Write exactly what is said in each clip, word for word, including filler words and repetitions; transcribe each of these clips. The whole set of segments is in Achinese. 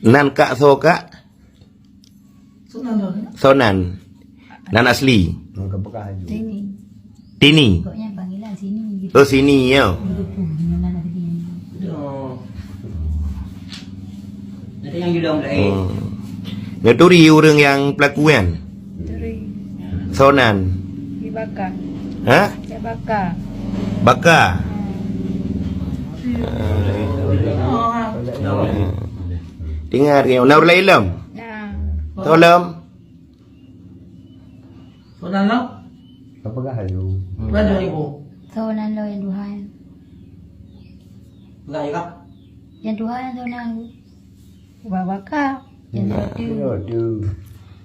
Nan kak soe kak? Soe nan. Nan asli. Tini. Tini. Pokoknya panggilan sini gitu. Oh, sini ya. Gitu pun, yang mana tadi yang Ada yang julong lain. Hmm. Ngeturi ureueng nyang pelaku nyan? Turi. Soe nan? Dibaka. Ha? Dibaka. Baka. Hmm. Ah. Ingat ke, na ureueng lain lom? Nah. Tolong. Soe nan lom? Apa kah ayu? Berapa ribu? Soe nan lom yang duha nyan? Berapa ya, Kak? Yang duha nyan soe nan? Baka. Yang satu. Yang satu.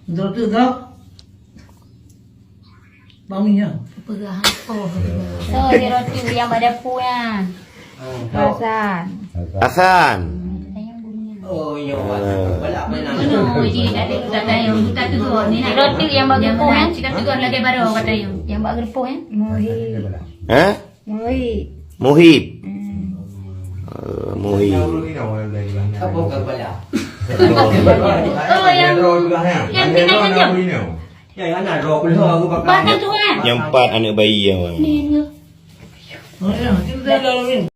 Yang satu tu? Bang Min ya? Peugah. Oh, peugah. Soe yang satu yang bak dapur nyan? Hasan. Hasan. Oh, iya. Balak, balak. Roti yang bak geureupoh, kan? Yang bak geureupoh, kan? Muhib. Hah? Muhib. Muhib. Hmm. Eh, Muhib. Apa kau balak? Oh, yang, yang tinggal saja. Ya, ya, anak roh pula aku pakai. Bahkan tu, kan? Yang empat anak bayi yang. Ni, ni. Oh, ya, kita dah lalu ni.